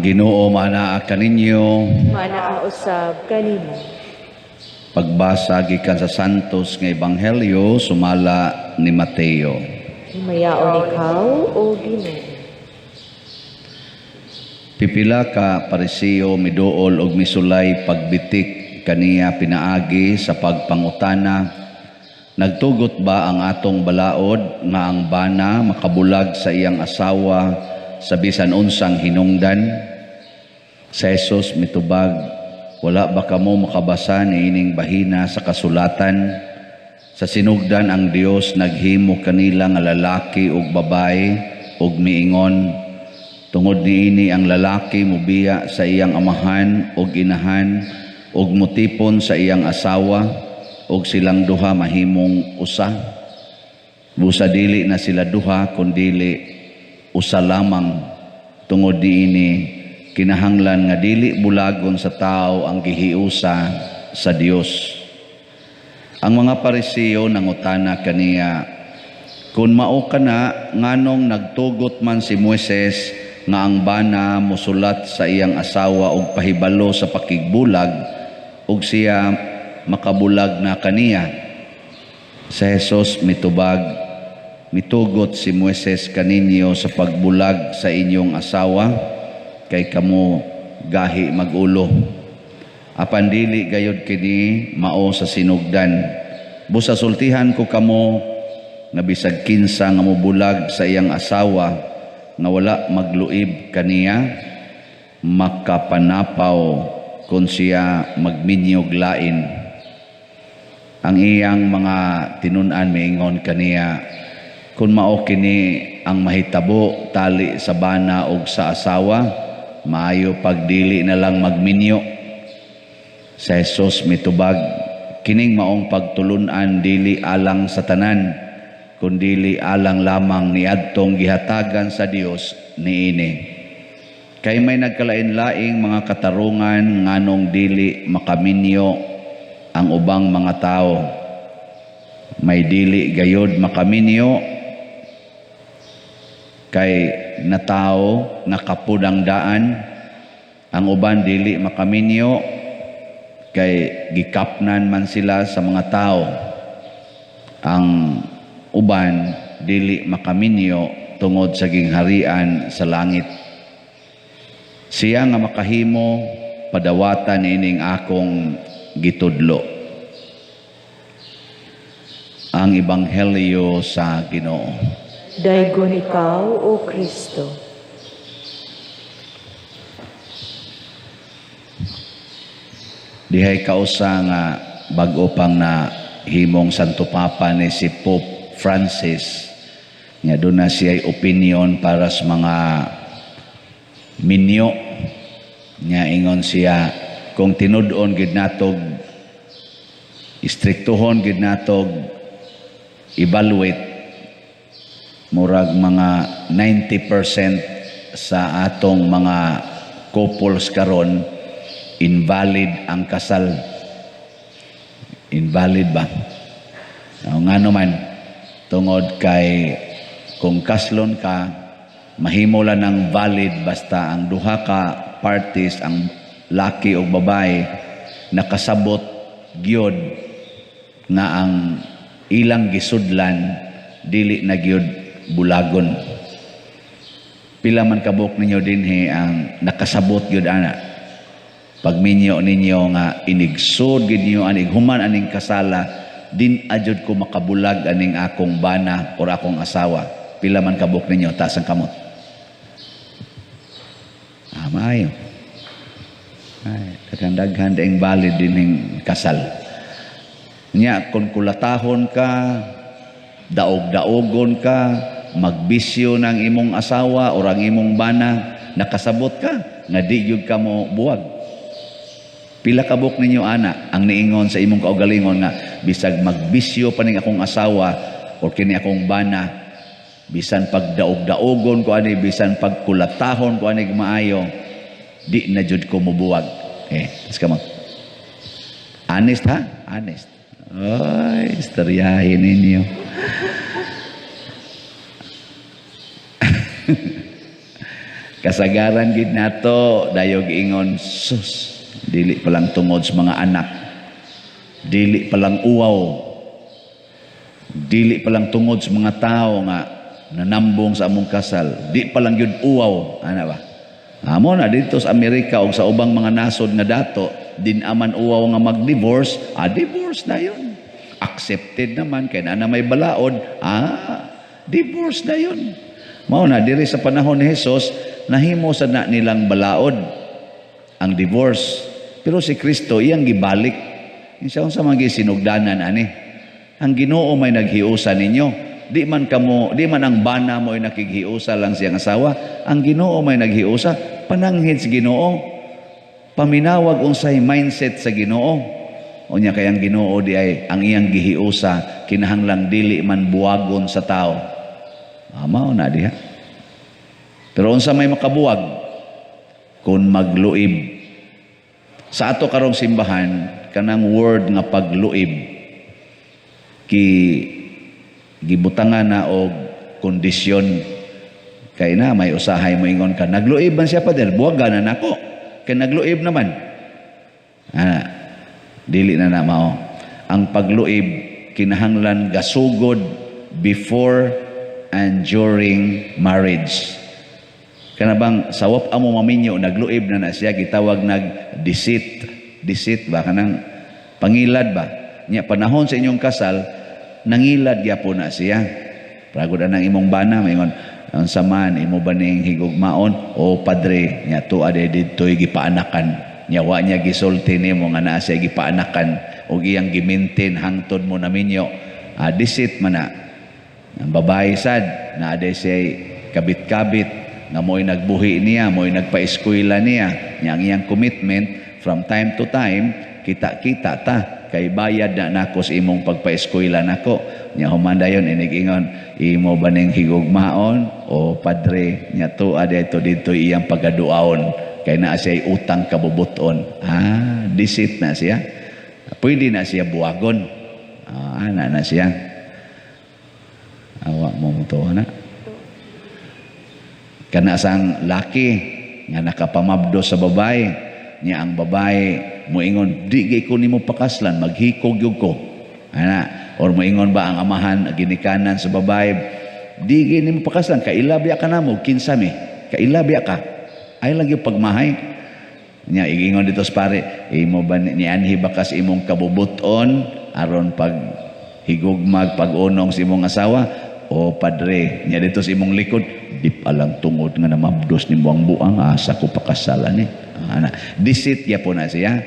Ang Ginoo maanaa kaninyo. Maanaa usab kanimo. Pagbasa gikan sa Santos nga Ebanghelyo sumala ni Mateo. Himayaon ikaw, O Ginoo. Pipila ka Pariseo miduol og misulay pagbitik kaniya pinaagi sa pagpangutana, "Nagtugot ba ang atong balaod nga ang bana makabulag sa iyang asawa sa bisan unsang hinungdan?" Sa Jesus mitubag, "Wala ba kamo makabasa niining bahina sa kasulatan? Sa sinugdan ang Dios naghimo kanila nga lalaki ug babae ug miingon, 'Tungod niini ang lalaki mobiya sa iyang amahan ug inahan ug motipon sa iyang asawa ug silang duha mahimong usa.' Busa dili na sila duha kundili usa lamang. Tungod niini kinahanglan nga dili bulagon sa tao ang gihiusa sa Dios." Ang mga Pariseo nangutana kaniya, "Kung mao kana, nganong nagtugot man si Moises nga ang bana mosulat sa iyang asawa og pahibalo sa pakigbulag ug siya makabulag na kaniya?" Sa Jesus mitubag, "Mitugot si Moises kaninyo sa pagbulag sa inyong asawa kay kamo gahi mag-ulo. Apan dili gayod kini mao sa sinugdan. Busa sultihan ko kamo nga bisag kinsa nga mobulag sa iyang asawa nga wala magluib kaniya, makapanapaw kung siya magminyog lain." Ang iyang mga tinun-an miingon kaniya, "Kung mao kini ang mahitabo tali sa bana og sa asawa, maayo pagdili na lang magminyo." Sa Jesus mitubag, "Kining maong pagtulunan dili alang sa tanan, kundili alang lamang niadtong gihatagan sa Dios niini. Kay may nagkalain-laing mga katarungan nganong dili makaminyo ang ubang mga tao. May dili gayod makaminyo kay natao nakapudang daan. Ang uban dili makaminyo kay gikapnan man sila sa mga tao. Ang uban dili makaminyo tungod sa gingharian sa langit. Siya nga makahimo padawatan ining akong gitudlo." Ang Ebanghelyo sa Ginoo. Daygon ikaw, O Kristo. Dihay kausa nga bag-o pang na himong Santo Papa ni si Pope Francis, nga doon na siya opinion para sa mga minyo. Nga ingon siya, kung tinud-on gid natog, istriktuhon gid natog evaluate, murag mga 90% sa atong mga couples karon invalid ang kasal. Invalid ba? O, ngano man, tungod kay kung kaslon ka, mahimo lang ng valid basta ang duha ka parties, ang laki o babae, nakasabot gyud nga ang ilang gisudlan dili na gyud bulagon. Pila man kabuk ninyo dinhi ang nakasabot gyud ana? Pagminyo ninyo nga inigsod gyud ninyo aning human aning kasala, din adyod ko makabulag aning akong bana or akong asawa. Pila man kabuk ninyo, taas ang kamot. Ah, maayo. Ay, daghan-daghan daing valid dining kasal. Nya kung kulatahon ka, daog-daogon ka, magbisyo ng imong asawa o ang imong bana, nakasabot ka nga di gyud ka mo buwag. Pila kabuk ninyo ana ang niingon sa imong kaugalingon nga bisag magbisyo pa ning akong asawa o kini akong bana, bisan pagdaog-daogon ko ani, bisan pagkulatahon ko ani maayo, di na jud ko mobuwag? Tas kamot. Honest ha? Honest. Ay, istoryahin ninyo. Kasagaran gid nato dayog ingon, "Sus, dili pa lang tungod sa mga anak, dili pa lang uwaw, dili pa lang tungod sa mga tao nga nanambong sa among kasal, di pa lang yun uwaw," ana ba? Amo na dito sa Amerika o sa ubang mga nasod nga dato, din aman uwaw nga mag-divorce, divorce na yun. Accepted naman kay na may balaod, divorce na yun. Mao na diri sa panahon ni Jesus, nahimo sa na nilang balaod ang divorce. Pero si Kristo iyang gibalik. Insa unsa man sinugdanan ani? Ang Ginoo may naghiusa ninyo. Di man kamo, di man ang bana mo ay nakighiusa lang siyang asawa. Ang Ginoo may naghiusa, pananghid sa Ginoo. Paminawag unsay mindset sa Ginoo. Unya kay ang Ginoo di ay ang iyang gihiusa kinahanglang dili man buwagon sa tao. Mao na diha. Pero unsa may makabuwag kung magluib? Sa ato karong simbahan, kanang word nga pagluib ki gibutangan na og kondisyon, kay na may usahay mo ingon ka, "Nagluib man siya, pader, buwagan na nako kay nagluib naman." Dili na na mao. Ang pagluib kinahanglan gasugod before and during marriage. Kana bang sawap amo maminyo, nagluib na na siya, gitawag nag deceit. Deceit ba, kanang pangilad ba? Nya panahon sa inyong kasal, nangilad gyapon na siya. Pragod anang imong bana maingon, "Unsa man, imo ba ning higugmaon?" "O padre." Nya tuad didto'y gipaanakan. Nya wa niya gisulti nimo nga naa siya gipaanakan ug iyang gi-maintain hangtod mo naminyo. Deceit man na. Ang babae sad naa day siya kabit-kabit nga mo'y nagbuhi niya, mo'y nagpa-eskwela niya. Nya ang iyang commitment, from time to time, kita-kita ta kay bayad na nako sa imong pagpa-eskwela nako. Nya human dayon inig-ingon, "Imo ba ning higugmaon?" "O padre." Nya tuad dito dito iyang pagaduaon kay naa siya utang kabubuton. Deceit na siya. Pwede na siya buwagon. Ana na siya. Awa mo mo to na. Kana sang laki nga nakapamabdo sa babae, niya ang babae moingon, "Di gay ko nimo pakaslan, maghikog gyud ko." Ana, or moingon ba ang amahan ginikanan sa babae, "Di gay nimo pakaslan, kaila biya ka namo, kinsa mi, kaila biya ka." Ay lang yung pagmahay. Nya igingon dito sa pare, "Imo ba nianhi ba kas imong kabubuton aron pag higugmag pag-unong sa imong asawa?" "O padre." Nya dito sa imong likod, "Di pa lang tungod nga namabdos ni buang buang, asa ko pakasalan ni." Ana, deceit gyapon na siya.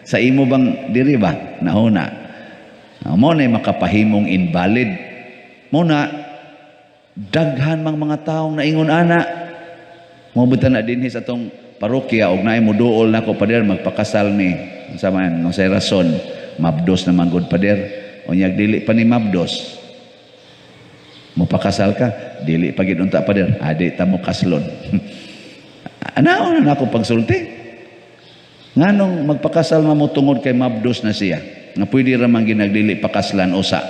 Sa imo bang diri ba nahuna? Mo na makapahimong invalid. Mo na daghan mang mga taong naingon ana. Mo buta na dinhi sa atong parokya og naay moduol nako, "Pader, magpakasal mi." Unsa man unsay rason? "Mabdos na man gud, pader." "Unyag dili pa ni mabdos, mo pakasal ka?" "Dili pa gid unta, pader." "Adi ta mo kaslon." Ana na nako pagsulti. Nganong magpakasal man mo tungod kay mabdos na siya? Nga pwede ra man ginagdili pakaslan usa.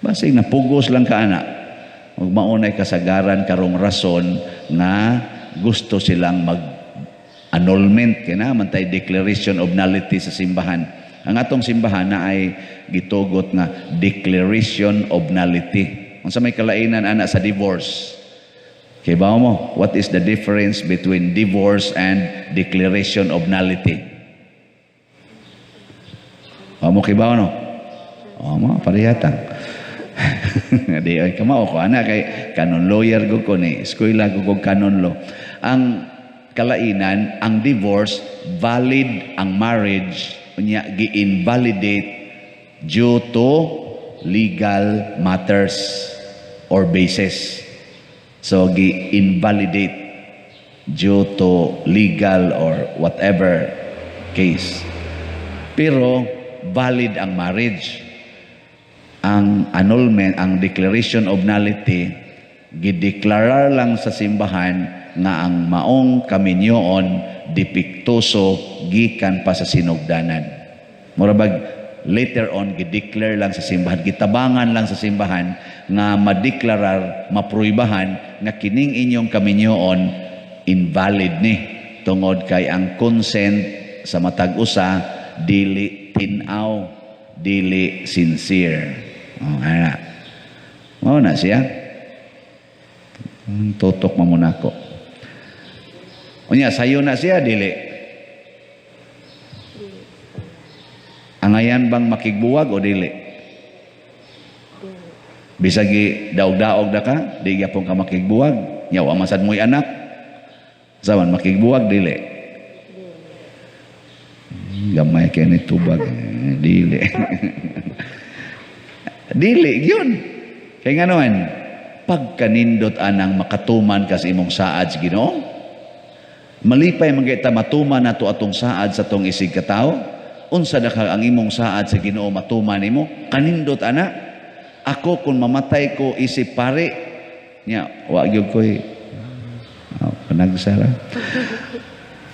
Basig napugos lang ka ana. Ug maunay kasagaran karong rason nga gusto silang mag annulment, kay na man tay declaration of nullity sa simbahan. Ang atong simbahan na ay gitugot nga declaration of nullity. Unsa may kalainan ana sa divorce? Kay ba mo, what is the difference between divorce and declaration of nullity? O mo kibaw no? O mo parehata. Di ay kamao ko ana kay canon lawyer ko ko ni eskwela ko kog canon law. Ang kalainan, ang divorce, valid ang marriage, unya gi-invalidate due to legal matters or basis. So gi-invalidate due to legal or whatever case. Pero valid ang marriage. Ang annulment, ang declaration of nullity, gideklarar lang sa simbahan nga ang maong kaminyoon depektuso gikan pa sa sinugdanan. Mura bag later on gideclare lang sa simbahan, gitabangan lang sa simbahan nga madeklarar, mapruibahan nga kining inyong kaminyoon invalid ni tungod kay ang consent sa matag usa dili tin-aw, dili sincere. Oh, ana. Mao na siya. Tutok mo muna ko. Unya, sayo na siya, dili? Angayan bang makigbuwag o dili? Bisag daog-daog na ka, di gyapon ka makigbuwag. Nya wa man sad mo'y anak. Saman makigbuwag, dili? Gamay kay ni tubag. Eh, dili. Dili yun. Kay nga naman, pagkanindot anang makatuman ka sa imong saad sa Ginoo, malipay man kita matuman nato atong saad sa tong isig katawo. Unsa na ka ang imong saad sa Ginoo matuman nimo? Kanindot ana. Ako kung mamatay ko isip pare, nya wa gyud koy oh, panagsara.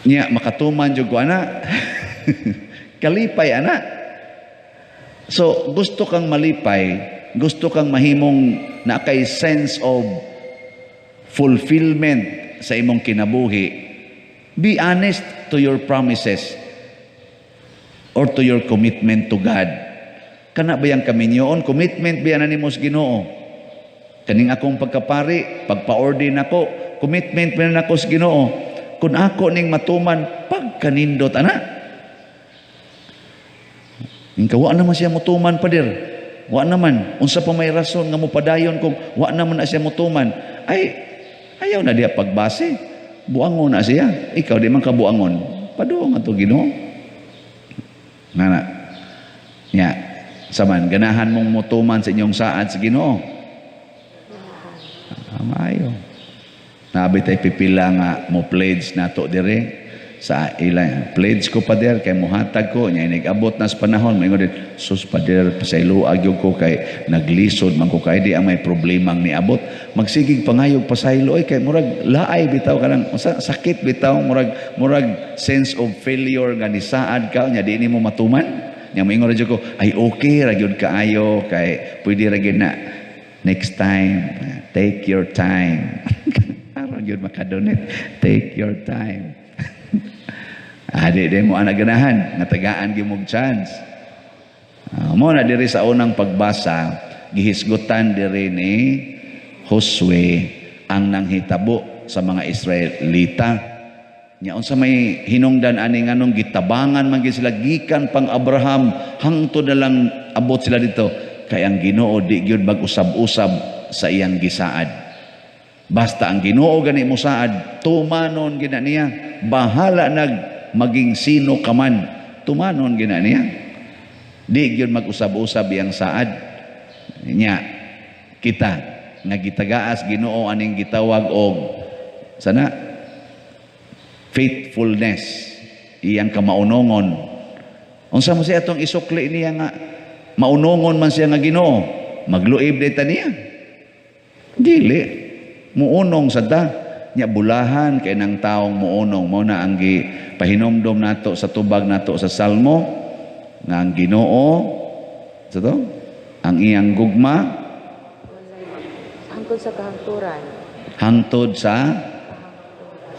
Nya makatuman jud ko ana. Kalipay ana. So gusto kang malipay, gusto kang mahimong na kay sense of fulfillment sa imong kinabuhi, be honest to your promises or to your commitment to God. Kana ba yang kaminyoon? Commitment ba na nimo sa Ginoo? Kaning akong pagkapari, pagpa-ordain ako, commitment ba nako sa Ginoo? Kung ako ning matuman, pagkanindot ana. Ingka wa naman siya mutuman, pader. Wa naman. Unsa pa may rason nga mopadayon kung wa naman na siya mutuman? Ay, ayaw na diya pagbase. Buangon na siya. Ikaw di man ka buangon. Paduong ato Ginoo. Ngana. Nya, saman ganahan mong mutuman sa inyong saad sa Ginoo. Ah, maayo. Nabi tay pipila nga mo pledge nato dire sa ila. Pledge ko, pader, kay muhatag ko. Nya inig-abot na sa panahon, maingon din, "Sus, pader, pasayloa gyud ko kay naglisod man ko kay di ang may problemang niabot." Magsigig pangayog pasaylo oy, kay murag laay bitaw kanang sakit bitaw, murag sense of failure nga nisaad ka nya di nimo matuman. Nya moingon ra jud ko, "Ay, okay ra gyud kaayo kay pwede ra gyud na next time." Take your time aron gyud makadonate. Take your time. Ah, di mo anak ganahan nga tagaan gyud mog chance. Ah, mo na diri sa unang pagbasa, gihisgutan diri ni Josue ang nanghitabo sa mga Israelita. Nya unsa may hinungdan ani, nganong gitabangan man gyud sila gikan pang Abraham hangtod na lang abot sila dito? Kay ang Ginoo di gyud mag-usab-usab sa iyang gisaad. Basta ang Ginoo gani mo saad, tumanon gina niya. Bahala nag maging sino ka man, tumanon gina niya. Di gyud mag-usab-usab iyang saad. Nya kita nga gitagaas Ginoo aning gitawag og sana faithfulness, iyang kamaunongon. Unsa mo siya atong isukli niya nga maunongon man siya nga Ginoo? Magluib ta niya? Dili. Muunong sa ta. Nya bulahan kay nang taong muunong. Mao na ang gi pahinomdom nato sa tubag nato sa Salmo nga ang Ginoo sa to ang iyang gugma hangtod sa kahangturan. Hangtod sa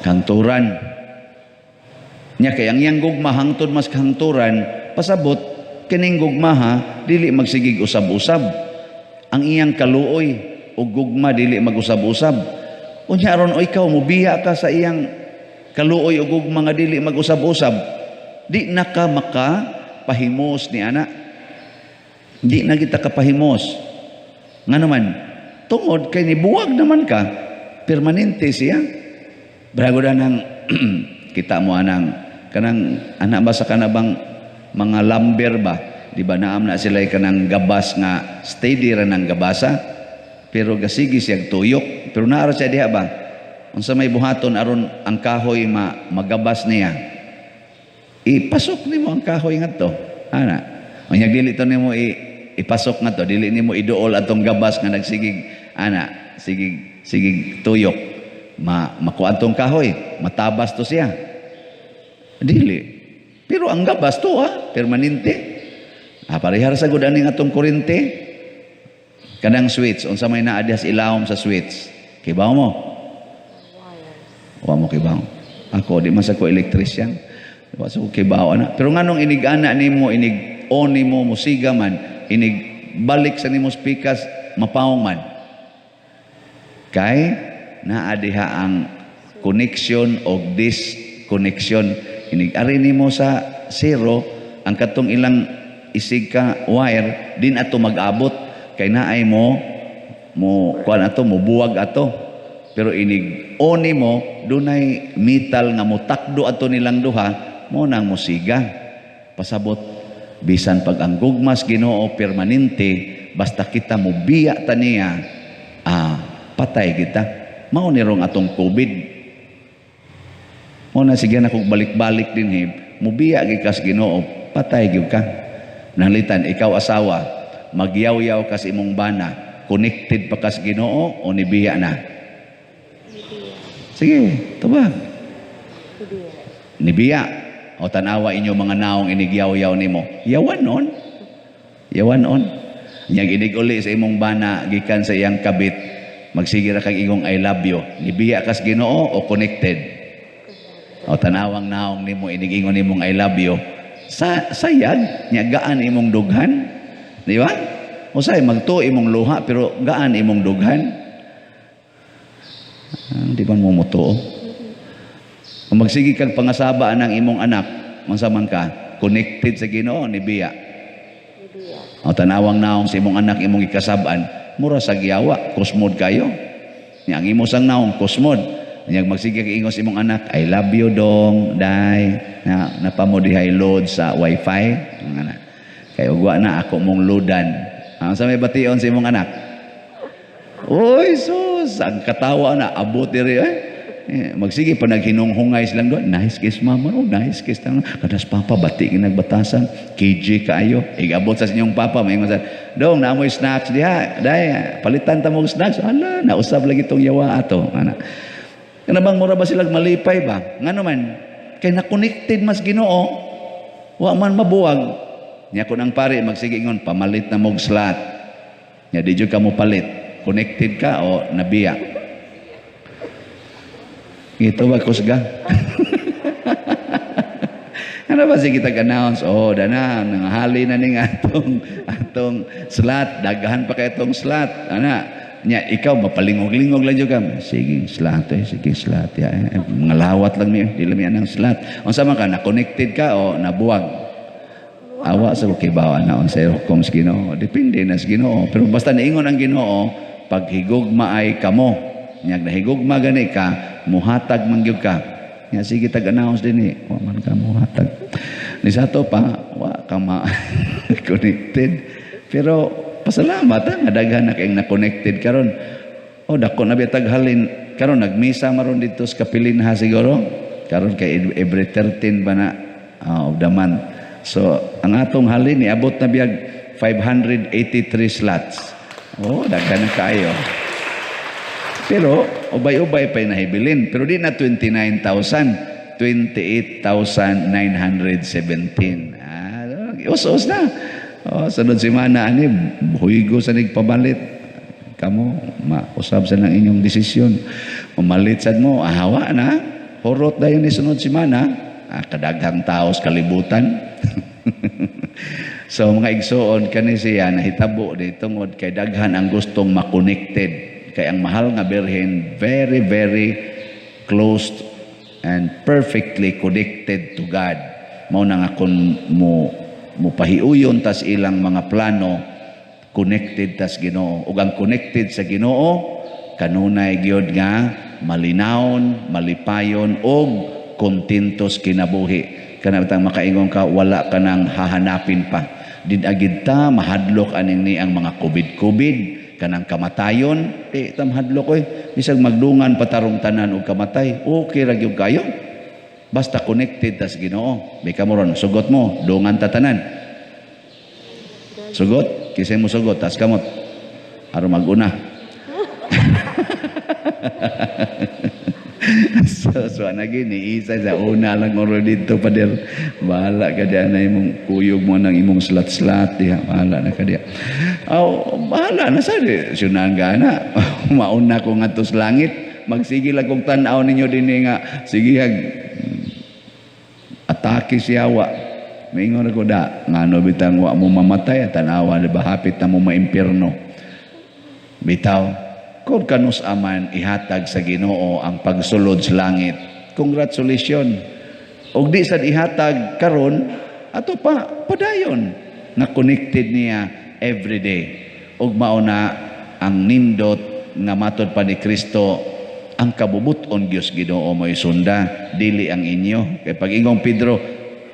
kahangturan. Nya kay ang iyang gugma hangtod mas kahangturan, pasabot kining gugma ha dili magsigig usab-usab. Ang iyang kaluoy o gugma dili mag-usab-usab. Unya aron o ikaw mobiya ka sa iyang kaluoy o gugma nga dili mag-usab-usab, di na ka maka pahimos ni ana. Di na kita kapahimos. Nga naman, tungod kay nibuwag naman ka, permanente siya. Brago na nang kita mo anang kanang anak ba sa kanabang mga lumber ba, di ba naam na sila kanang gabas nga steady ra ng gabasa, pero gasigi siyang tuyok, pero naara siya diha ba? Unsa may buhaton aron ang kahoy magabas niya? Ipasok nimo ang kahoy ngadto ana. Unya dili to nimo ipasok ngadto, dili nimo iduol atong gabas nga nagsigig ana, sigig sigig tuyok, makuan tong kahoy, matabas to siya? Dili. Pero ang gabas to ha, permanente. Ah, parehar sa gud aning atong kuryente. Kanang switch, unsa may naa diha sa ilawom sa switch? Kibaw mo? Wires. Wa mo kibaw. Ako di man sa ko electrician. Wa sa ko kibaw ana. Pero nganong inig ana nimo, inig on nimo musiga man, inig balik sa nimo speakers mapawong man? Kay naa diha ang connection o disconnection. Inig ari nimo sa zero, ang katong ilang isig ka wire din ato mag-abot kay naay mo mo kuan ato, mo buwag ato. Pero inig on nimo, dunay metal nga motakdo ato nilang duha, mo nang musiga. Pasabot, bisan pag ang gugmas Ginoo permanente, basta kita mobiya ta niya, patay kita. Mao ni rong atong COVID. Mo na sige na kung balik-balik din he, mubiya gyud kas Ginoo, patay gyud ka. Nalitan ikaw asawa, magyaw-yaw ka sa imong bana, connected pa kas Ginoo o nibiya na? Nibiya. Sige, tubag. Nibiya. Nibiya. O tanawa inyo mga naong inigyaw-yaw nimo. Yawan on. Yawan on. Nyag inig uli sa imong bana gikan sa iyang kabit, magsige ra kag ingong "I love you." Nibiya kas Ginoo o connected? O tanawang naong nimo inigingon nimong "I love you." Sa sayag nya gaan imong dughan. Di ba? Usay magtuo imong luha pero gaan imong dughan. Ah, di ba mo mutuo? Kung magsige kag pangasaba ng imong anak, unsa man ka, connected sa Ginoo, nibiya? Nibiya. O tanawang naong sa imong anak imong ikasab-an, mura sa giyawa, kusmod kayo. Nya ang imo sang naong kusmod. Nya magsige kag ingon sa imong anak, "I love you dong, day." Na napamo dihay load sa wifi. Nga na. Kay ugwa na ako mong loadan. Ang sa may bation sa imong anak? Oy, sus, ang katawa na abot diri eh. Eh, magsige pa naghinunghungay silang doon. "Nice kiss, mama." "Oh, nice kiss. Kadas papa, bati nagbatasan. KJ kaayo." Igabot sa inyong papa. May sa, "Dong, naamoy snacks diha. Day, palitan ta mo snacks." Ala, nausab lagi tong yawa ato. Ana. Kana bang mura ba silang malipay ba? Ngano man, kay na-connected mas Ginoo, wa man mabuwag. Nya kun ang pare magsige ingon, "Pamalit na mog slot." Nya di jud ka mo palit. Connected ka o nabiya? Ito ba kusga? Ano ba sige tag-announce? Oh, dana, nanghali na ning atong atong slot, daghan pa kay itong slot. Ana, nya ikaw mapalingog-lingog lang jud ka. Sige, slot eh, sige slot ya. Eh, mga lawat lang mi, di lang mi anang slot. Unsa man ka, na connected ka o nabuwag? Awa sa kibaw na unsa hukom sa Ginoo. Depende na sa Ginoo. Pero basta niingon ang Ginoo, paghigugma ay kamo. Nya nahigugma gani ka, muhatag man gyud ka. Nya sige tag-announce din eh, wa man ka muhatag. Ni sa ato pa, wa ka ma connected. Pero pasalamat ha, nga daghan na kayong na-connected karon. O dako na bitag halin karon, nagmisa maron dito sa Kapilinha siguro. Karon kay every 13 ba na of the month. So ang atong halin niabot na biyag 583 slots. Oh, daghan na kaayo. Pero ubay-ubay pa nahibilin. Pero di na 29,000, 28,917. Ah, us-us na. Oh, sunod semana ani huygo sa nagpabalit. Kamo mausab sa nang inyong desisyon. Mamalit sad mo, ahawa na. Horot dayon ni sunod semana. Ah, kadaghang tao sa kalibutan. So mga igsoon, kani siya nahitabo di tungod kay daghan ang gustong ma-connected kay ang mahal nga Birhen very, very close and perfectly connected to God. Mao na nga kun mo mopahiuyon tas ilang mga plano, connected tas Ginoo. Ug ang connected sa Ginoo kanunay gyud nga malinawon, malipayon ug kontentos kinabuhi. Kana bitang makaingon ka, wala ka nang hahanapin pa. Did agid ta mahadlok aning ni ang mga COVID-COVID, kanang kamatayon, di ta mahadlok oy. Bisag magdungan patarong tanan og kamatay, okay ra gyud kayo. Basta connected tas Ginoo. May kamo ron, sugot mo, dungan ta tanan. Sugot, kisay mo sugot, tas kamot. Aron maguna. So nagi ni isa sa una lang oro dito, pader. Bahala ka diyan na imong kuyog mo ng imong slat-slat diha. Bahala na ka diya. Aw, bahala na sa di. Sunan ka na. Mauna ko ngadto sa langit. Magsige lang kog tan-aw ninyo dinhi nga sige hag atake siya wa. Maingon ako da, ngano bitang wa mo mamatay, tanawa di ba hapit na mo maimpierno. Bitaw, kung kanus aman ihatag sa Ginoo ang pagsulod sa langit, congratulations. Og di sad ihatag karon, ato pa padayon nga connected niya every day. Ug mao na ang nindot nga matod pa ni Kristo, ang kabubuton Dios Ginoo mo'y sunda, dili ang inyo. Kay pag ingong Pedro,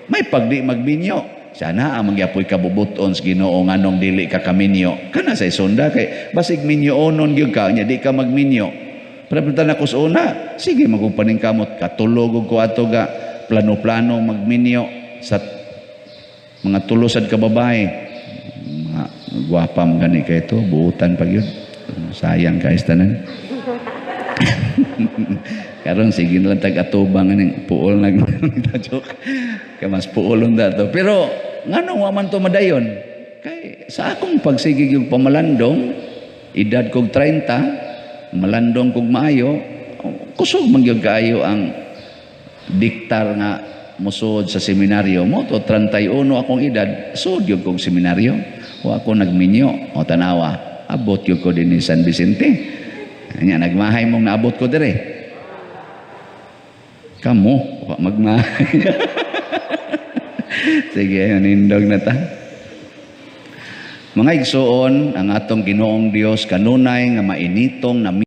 may pagdi magminyo. Sana ang magyapoy kabubuton sa Ginoo nganong dili ka kaminyo. Kana sa sunda kay basig minyo onon gyud ka nya di ka magminyo. Pero na ko sa una, sige magong paningkamot katulog og ko ato ga plano-plano magminyo sa mga tulo sad ka babae. Mga gwapa man gani kay to, buutan pa gyud. Sayang kay tanan. Karon sige na lang tag atubang aning puol nag joke. Kay mas puolon da to. Pero ngano wa man to madayon? Kay sa akong pagsige yung pamalandong, edad kog 30, malandong kog maayo, kusog man gyud kaayo ang diktar nga mosuod sa seminaryo mo to. 31 akong edad, suod gyud kog seminaryo, wa ako nagminyo. O tanawa, abot gyud ko dinhi San Vicente. Nya nagmahay mong naabot ko dire? Kamo wa magmahay. Sige, nindog na ta. Mga igsuon, ang atong Ginoong Dios kanunay nga mainitong nami